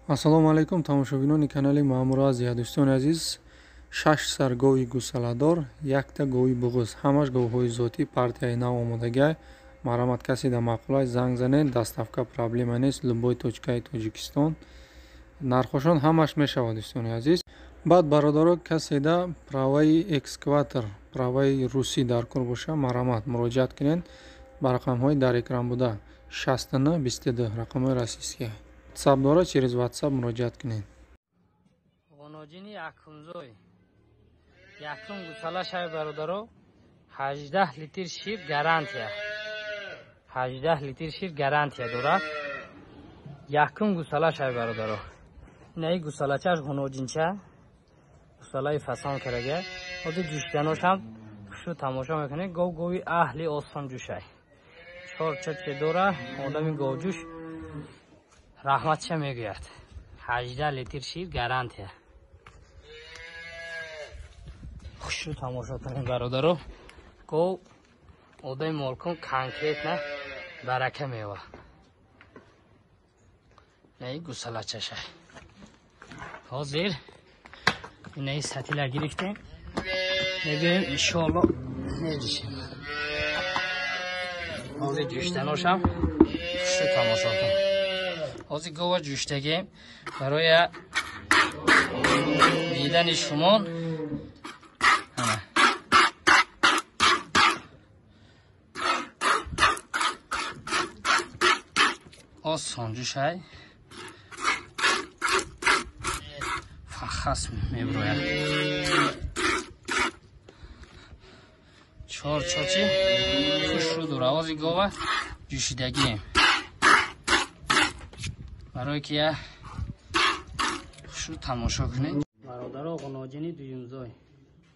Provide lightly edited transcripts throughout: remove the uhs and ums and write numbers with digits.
Ассалому алайкум тамошобинони канали Маъмур Азия. Дӯстони азиз, 6 сар гови гусаладор, якта гови буғуз. Ҳамаш говҳои зотӣ, партияи нав омодагиай. Марҳамат, касе да маъқулай занг занед, доставка проблема нест, любой точкаи Тоҷикистон. Нархошон ҳамаш мешавад, дӯстони азиз. Баъд бародаро, касе да праваи экскаватор, праваи русӣ дар кор боша, марҳамат муроҷиат кунед ба рақамҳои дар экран буда 69 22, рақамҳои российский. WhatsApp дора, через WhatsApp муроҷиат кунед. Ғуноҷини якумзой. Якум гусала шай бародаро, 18 литр шир гарантия. 18 литр шир гарантия дорад. Якум гусала шай бародаро. Инаи гусалачаш ғуноҷинча. Гусалаи фасон карага. Ҳозир ҷӯшиданошам хушу тамошо мекунед. Гов гови аҳли осон ҷӯшай. Чор чоче дора, одами говҷӯш раҳматша мегӯяд. 18 литр шир гарантия. Хушу тамошо кунед бародаро. Гов одами молкун конкретно барака мева. Инаи гусалачаша. Ҳозир инаи сатила гирифтем. Мебиёем иншоалло меҷӯшем. Ҳозир ҷӯштаношам хушу тамошо кунед. Ҳозир гова ҷӯштагем барои дидани шумо. Осон ҷӯшай, фахас меброяд. Чор чочи хушрӯ дора. Ҳозир гова ҷӯшидагием барое ки я хушу тамошо кунед. Бародаро, ғуноҷини дуюмзой,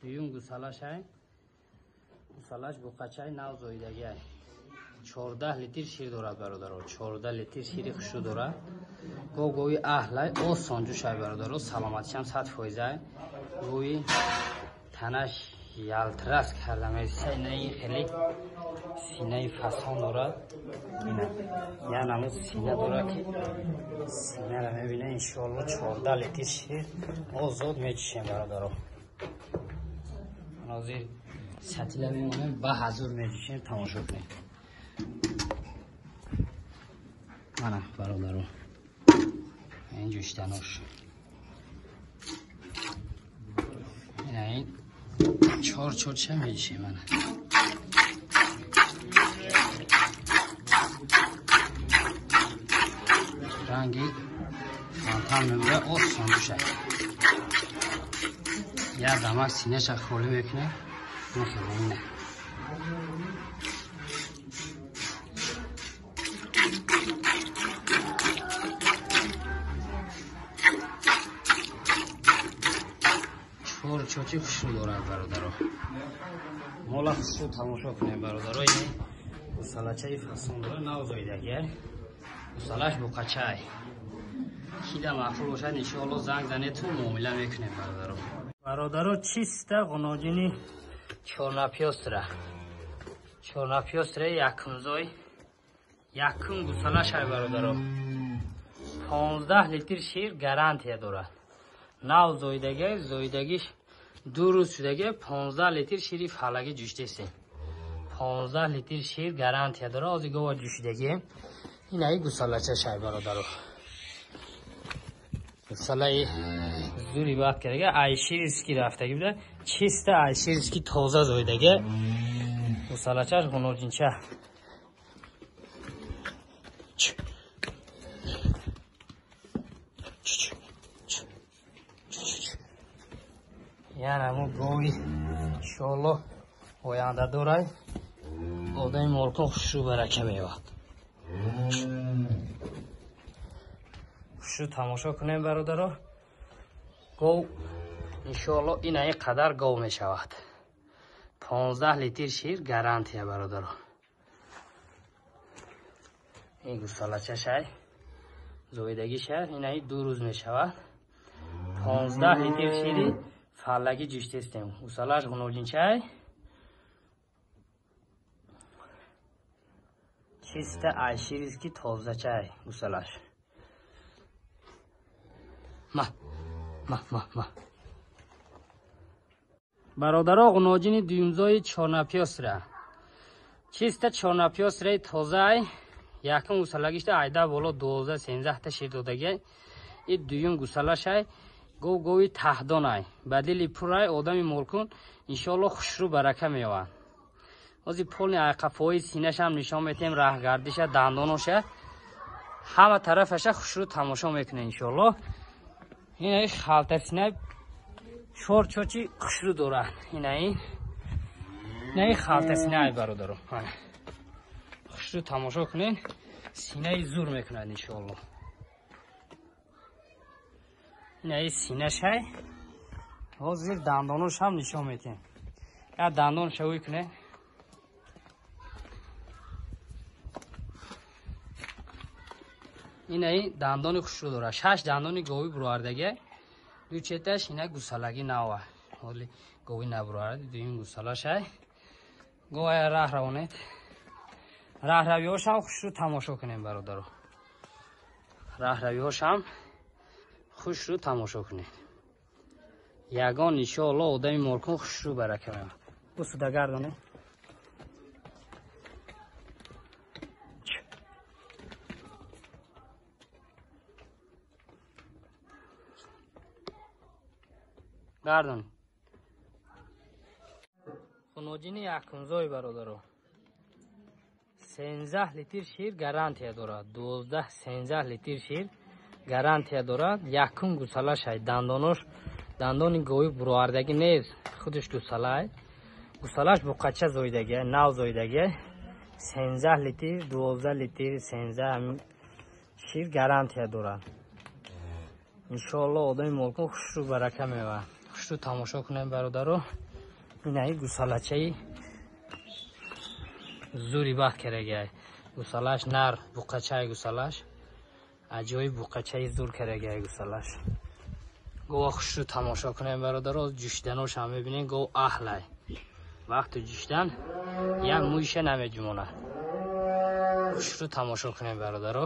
дуюм гусалашай. Гусалаш буқачай нав зоидагиай. 14 литр шир дорад бародаро, 14 литр шири хушу дорад. Гов гови аҳлай, осон ҷӯшай бародаро, саломатишам 100%. Гови танаш ялтирас карда меса. Инаи хеле синаи фасон дорад. Ина я намуд сина дорад ки синара мебина. Иншоалло 14 литр шир озод мечишем бародаро. Ҳозир сатила мемонем, ба ҳазур мечишем, тамошо кунед. Мана бародаро, ин ҷӯштанош. Ина ин чор чорча мечишем. Мана ранги фонтан мебурад, осон ҷӯшад. Як дамак синаша холӣ мекунем. Ина чор чочи хушрӯ дорад бародаро. Мола хушрӯ тамошо кунем бародаро. Ин гусалачаи фасон дорад, нав зоидагиай. Гусалаш буқачай. Кида маъқул бошад, иншоалло занг занед, ту муомила мекунем бародаро. Бародаро, чиста ғуноҷини чорнапёстра. Чорнапёстра якумзой, якум гусалашай бародаро. 15 литр шир гарантия дорад. Нав зоидагиай, зоидагиш 2 рӯз шудагиай, 15 литр шири фалагӣ ҷӯштесем. 15 литр шир гарантия дорад. Ҳозир гова ҷӯшидагием. Инаи гусалачашай бародаро. Гусалаи зури вақт кардаги, айширски рафтаги буда, чиста айширски тоза зоидаги. Гусалачаш ғуноҷинча. Яна мо гови иншоалло оянда дорай. Одами молкон хушрӯ барака меёбад. Хушу тамошо кунем бародаро. Гов иншоалло инаи қадар гов мешавад. 15 литр шир гарантия бародаро. Ин гусалачашай, зоидагиша инаи 2 рӯз мешавад. 15 литр шири фаллагӣ ҷӯштестем. Гусалаш ғуноҷинчай, чиста айшириски тозачай гусалаш. Ма ма ма ма. Бародаро, ғуноҷини дуюмзои чорнапёсра. Чиста чорнапёсраи тозаи якум гусалагишта айда боло 12-13 та шир додагиай. И дуюм гусалашай гов гови таҳдонай. Ба дили пурай одами молкун иншоалло хушрӯ барака меёвад. Ҳозир полни айқафои синашам нишон метем, раҳгардиша, дандоноша, ҳама тарафаша хушрӯ тамошо мекунем иншоалло. Инаи халтасина чор чочи хушрӯ дорад. Инаи халтасина ай бародаро. Хушрӯ тамошо кунед, синаи зур мекунад иншоалло. Инаи синашай. Ҳозир дандоношам нишон метем. Я дандонша ӯй кунед. Инаи дандони хушрӯ дорад. 6 дандони гови буровардагиай. Ду четаш ина гусалагӣ нава. Ҳоли гови набуровард, дуюм гусалашай. Говая раҳ равонед. Раҳравиҳошам хушрӯ тамошо кунем бародаро. Раҳравиҳошам хушрӯ тамошо кунед. Ягон иншоалло одами молкун хушрӯ барака меёбад. Бусуда гардонед. Гардон. Хуноҷини якумзой бародаро. 13 литр шир гарантия дорад. 12-13 литр шир гарантия дорад. Якум гусалашай. Дандонош дандони гови буровардагӣ нест, худаш гусалай. Гусалаш буқача зоидагӣ, нав зоидагӣ. 13 литр, 12 литр, 13 шир гарантия дорад. Иншоалло одами молкун хушрӯ барака меёбад. Хушрӯ тамошо кунем бародаро. Инаи гусалачаи зури бахт карагиай. Гусалаш нар буқачаи гусалаш. Аҷоиб буқачаи зур карагиай гусалаш. Гова хушрӯ тамошо кунем бародаро. Ҷӯшиданошам мебинем, гов аҳлай. Вақти ҷӯшидан як мӯйша намеҷумонад. Хушрӯ тамошо кунем бародаро.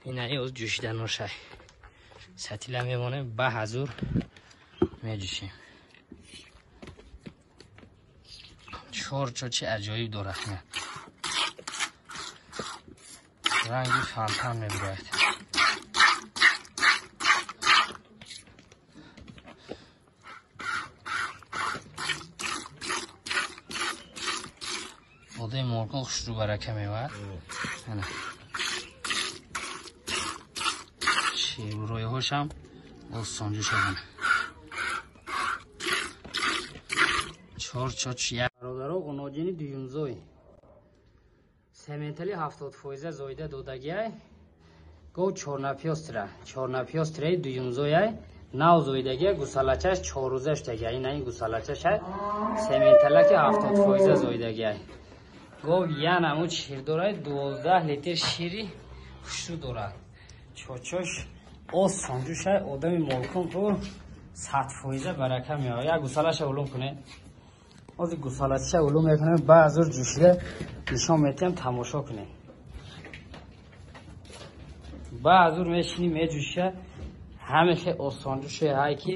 Инаи оз ҷӯшиданошай. Сатила мемонем, ба ҳазур меҷӯшем. Чор чочи аҷоиб дорад. Ранги фонтан мебирояд. Одами молкун хушрӯ барака меёбад. Ширбурӯиҳошам осонҷӯ шаванд. Чор чоч як. Бародаро, ғуноҷини дуюмзой. Сементали 70% зоида додагиай. Гов чорнапёстра. Чорнапёстраи дуюмзояй. Нав зоидагиай, гусалачаш 4 рӯза шудагиай. Инаи гусалачашай. Сементалаки 70% зоидагиай. Гов я намуд шир дорад, 12 литр шири хушрӯ дорад. Чочош осонҷӯшай, одами молкун ку 100% барака меояд. Як гусалаша улум кунед. Ҳозир гусалачаша улум мекунем, баъзур ҷӯшида нишон метиҳам, тамошо кунед. Баъзур мешинӣ меҷӯша, ҳамехе осонҷӯше ҳай ки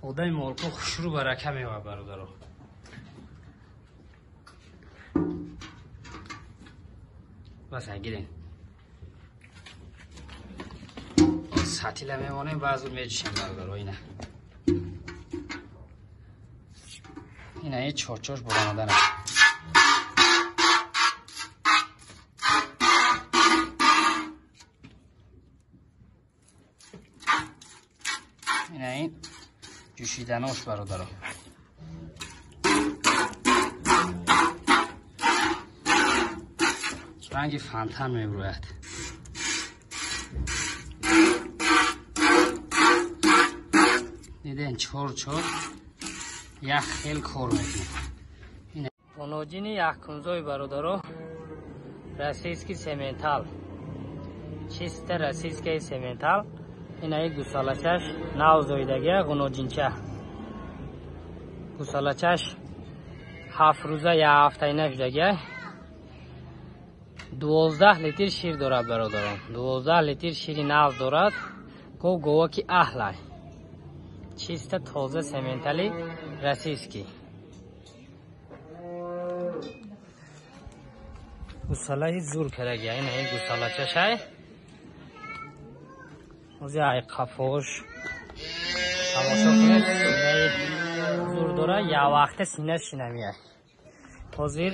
одами молкун хушрӯ барака меояд бародаро. Бас гирен. Сатила мемонем, баъзур меҷӯшем бародаро. Ина инаи чорчош буромадан аст. Инаи ҷӯшиданош бародаро. Ранги фонтан мебирояд. Диден чор чор як хел кор мекунад. Ғуноҷини якумзой бародаро, российский сементал. Чиста российский сементал. Инаи гусалачаш нав зоидагия, ғуноҷинча. Гусалачаш 7 рӯза як ҳафтаина шудагия. 12 литр шир дорад бародарон. 12 литр шири нав дорад. Гов говаки аҳлай. Чиста тоза сементали российский. Гусалаи зур караги. Ин ҳай гусалачашай. Ози ай қафош тамошо кунед, синаи зур дора, як вақта сина шинамияй. Ҳозир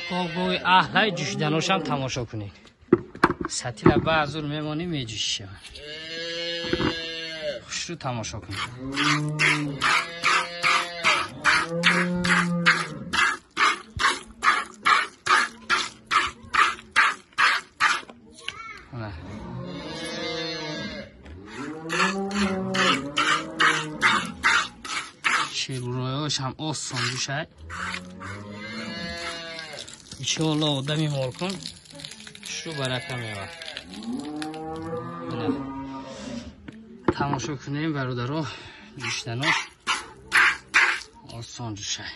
гов гови аҳлай, ҷӯшиданошам тамошо кунед. Сатила баъзур мемонӣ, меҷӯшиша. Хушрӯ тамошо кунед. Шерӯрояш ҳам осон ҷӯшай. Иншоалло одами молкун шу барака мева. Тамошо кунем бародаро, ҷӯшданош осон ҷӯшай.